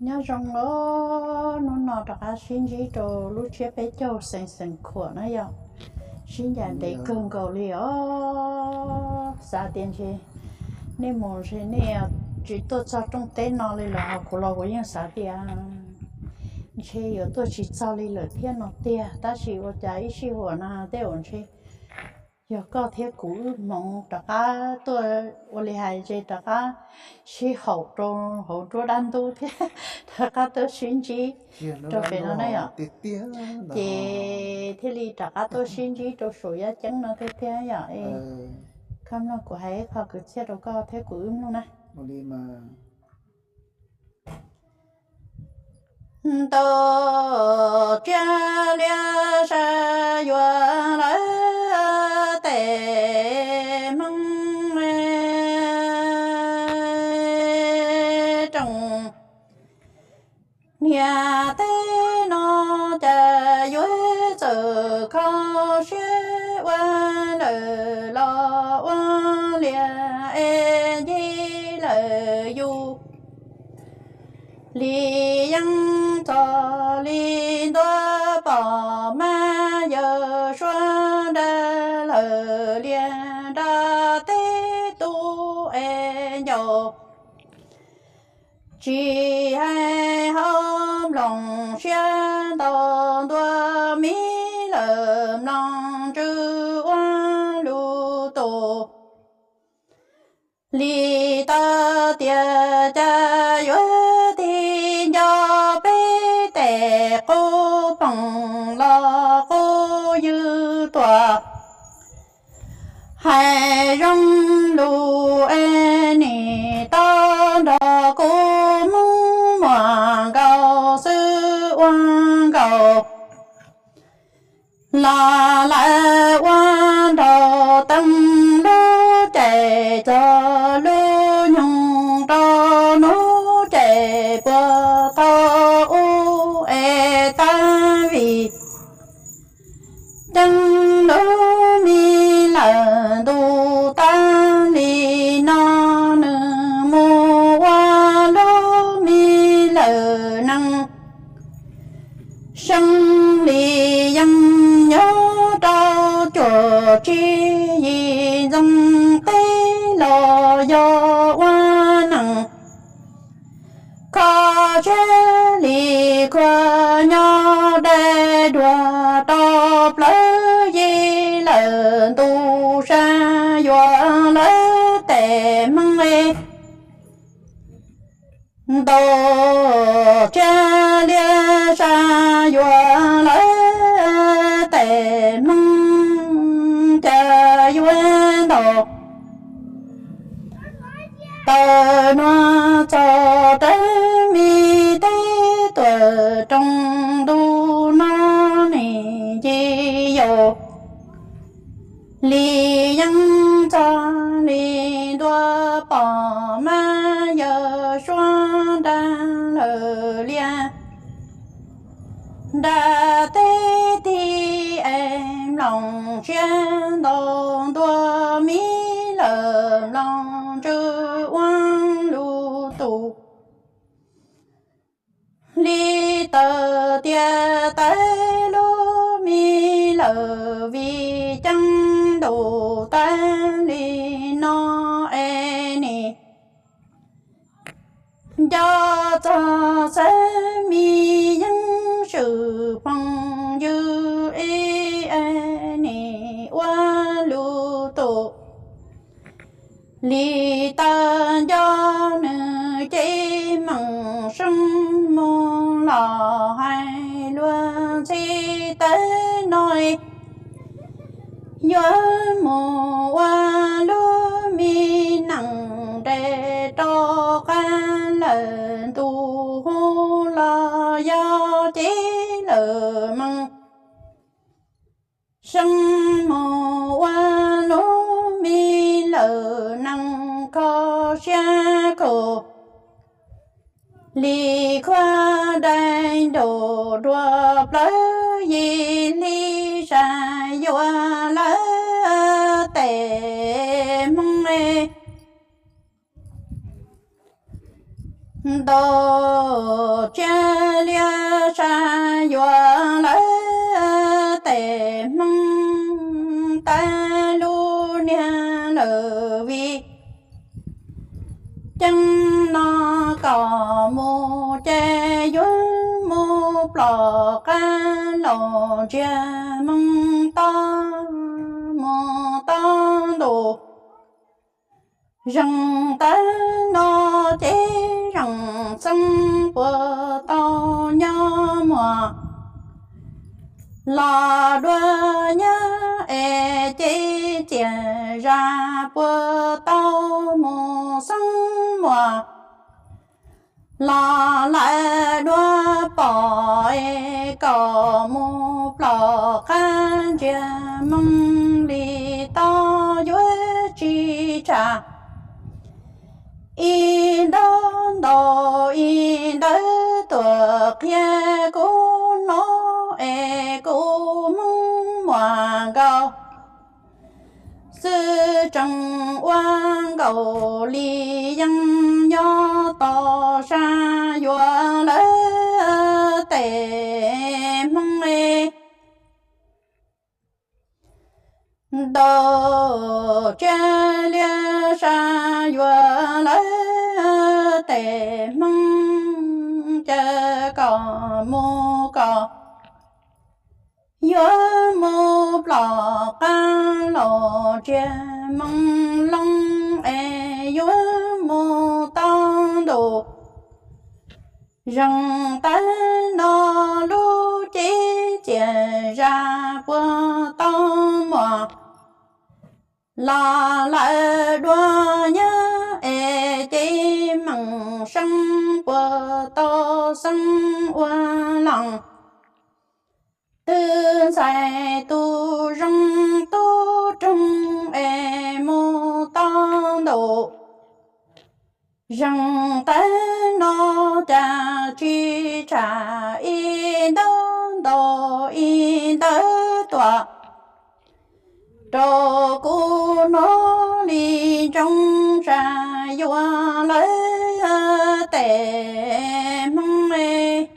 Nyob zoo os, hnub no rov qab sib ntsib rau lub tsiab peb caug xees xees khuam na yom. Sib ncaim ntev kawg nkaus li os. Xav tias ntshe nej mus ntshe nej tsis tuaj txog rooj teb no li lawm, ho kuv los kuv yeej xav tias ntshe yuav tuaj tsis txog li lawm thiab no tiag, tab sis ua cas ib sij huam no tej zaum ntshe yog koj thiab kuv wb hmoov rov qab tuaj ua li hais ces rov qab sib haum rau hauv nruab dab ntub thiab rov qab tuaj sib ntsib rau pem no na yom. Ces thiaj li rov qab tuaj sib ntsib rau saum yaj ceeb no thiab thiab yom. Khab mloog kuv hais ib qho kwv txhiaj rau koj thiab kuv wb mloog na. Ntaus tsiaj liab sa yuav lawv tes Hmoob tsoom niam teb no cas yuav txawm kho siab ua lawm los ua liam es ncig lawm yus. Li yeej txog li ntua pom mas yawg suav nra lawm liam nra teb tub es ncaus. Tsis hais ho nploos siab ntaus ntua mi lawm mloos ntsws ua lus tus. Li tau tias cas yuav tig nco peb tes qub poom los qub ywg tuam. Hais zoo lus es nim tau nrog kuv Hmoob muam nkaus xwb ua nkaus. Los lawv ua nraug teeb lub ces txog lub nyoog rau hnub ces puag thaum ub es tab vim ceeb lub me lawm ntu tag li no nws mus ua lub me lawm nees. Seeb li yeej nyob rau cuaj tsib yim ntxoov teb los yog ua nees. Kho siab li khuab nyob dai dua rau plaub yim lawm ntu sa yuav lawv tes Hmoob es. Ntaus tsiaj liab sa yuav lawv tes Hmoob cas yuav ntaus. Tawm nuav txog rawv mi teb tuam rooj ntuj no nim nci yaus. Li yeej txog li ntua pom mas yawg suav nra lawm liam nra teb ti es mloos siab ntaus ntua mi lawm mloos ntsws ua lus tus. Li tawm tias tawv lub mi lawm vim ceeb ntuj tag li no es nim nco txog xeeb mi yeeb swm phooj ywg ib es nim ua lus tus. Li tawm nco nws ces meem seeb mus los hais luag ntxhi tawv no yuav mus ua lub mi nees nres rau qab lawm ntu hu los yog ces lawm mees. Seeb mus ua lub mi lawm nees kho siab khuam. Li khuab dai nraum dua plaub yim hli sa yuav lawv tes Hmoob es. Ntaus Tsiaj liab sab yuav lawv tes Hmoob, tab lub niag lawm vij ceeb no kom mus ces yuav mus plom qab los ntsia Hmoob tob mus tob ntus. Zeem tawv no ces zeem xeeb puas tau nyob muag los dua nyab es ces txias zas puas tau mus xeeb muag los lawv dua pom es kom mus plom qab ntsia Hmoob li tob yuav tsis tsham. Ib ntaub ntaus ib ntawv tuam qhia kuv hnov es kuv Hmoob muag nkaus xwb tseem ua nkaus li yeej nyob tos sab yuav lawv tes Hmoob. Ntaus tsiaj liab sab yuav lawv tes Hmoob, caw kom mus kom yuav mus plom qab los ntsia Hmoob Looj es yuav mus tob ntus. Zeem tawv no lub cev txias zas puas tau muag los lawv dua nyab es ces meem seeb puas tau xeeb ua loos. Twb ntxhais tus zoo tub roog es mus tob ntus. Zeem tawv no cas tsis tsham ib ntaub ntaus ib ntawv tuam rau kuv hnov li ntsoov sab yuav lawv tes Hmoob.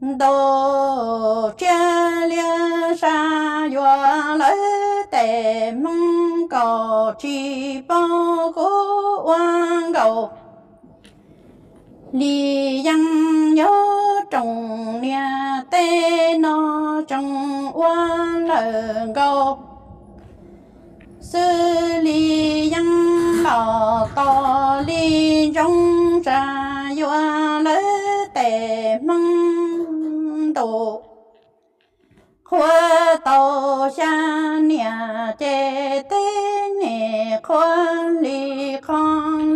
Ntaus tsiaj liab sab yuav lawv tes Hmoob, kom tsis paub kuv ua nkaus li yeej nyob roos niam tej no tseem ua lawm nkaus xwb li yeej los tos li ntsoov sab yuav lawv tes Hmoob ntus. Qhuav tau xya niam ces teb niam qhuav li qho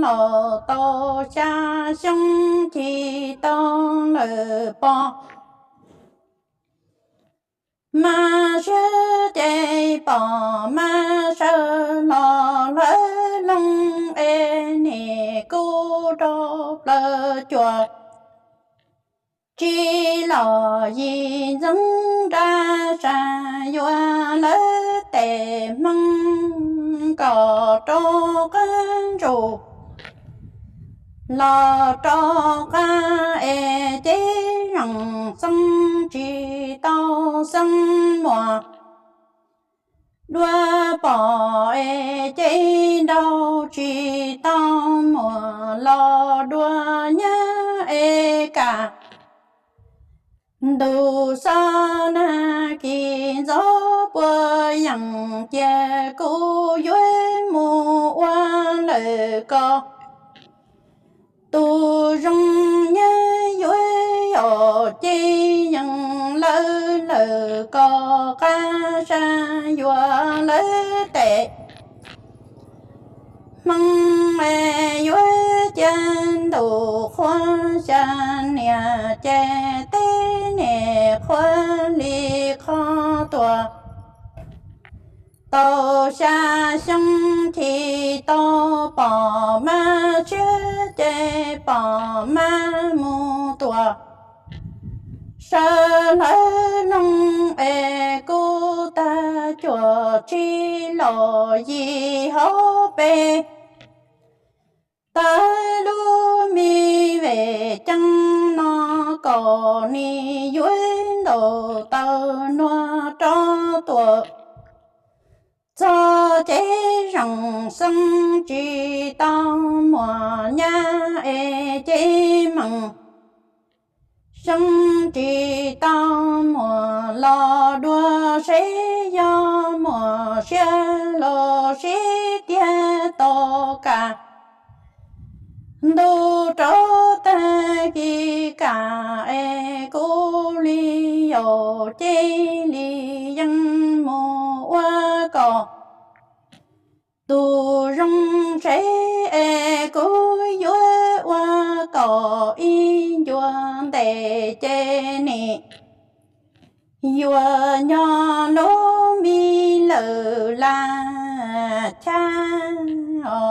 los tau xya xyoo ci tau lawm pog. Mab siab ces pom mab sawv los hlawv loog es nim kuj rau plaws cuam. Tsis los yim ntxeev nra sab yuav lawv tes Hmoob, kom rov qab ntsuj los rov qab es ces zeem xeeb tsis tau xeeb muag. Dua pom es ces nraug tsis tau muag los dua nyab es kam. Ntuj xab nag kis ntxov puas yeem cia kuv yuav mus ua lawm ko. Tus zoo nyab yuav yog ces yeej lawv lawm ko, qab sab yuav lawv tes Hmoob es yuav cia ntuj qhuav xya niam ces teb niam qhuav li qho tuam. Tau xya xyoo ci tau pom mab siab ces pom mab mus tuam. Sawv hlawv loog es kuj tag cuam tsis los yim hauv pes. Lub me vem ceeb no kom nws yuav ntaus taws nuag rov tuaj txog ces zoo xeeb tsis tau muaj nyab es ces meej xeeb tsis tau muaj los dua seb yog muaj siab los sib tiag tos kam ntuj rov tag kis kam es kuv li yaus cia li yeej mus ua kom tus zoo seb es kuv yuav ua kom ib ncua ntes ces nim yuav nyob lub me lawm laj chab.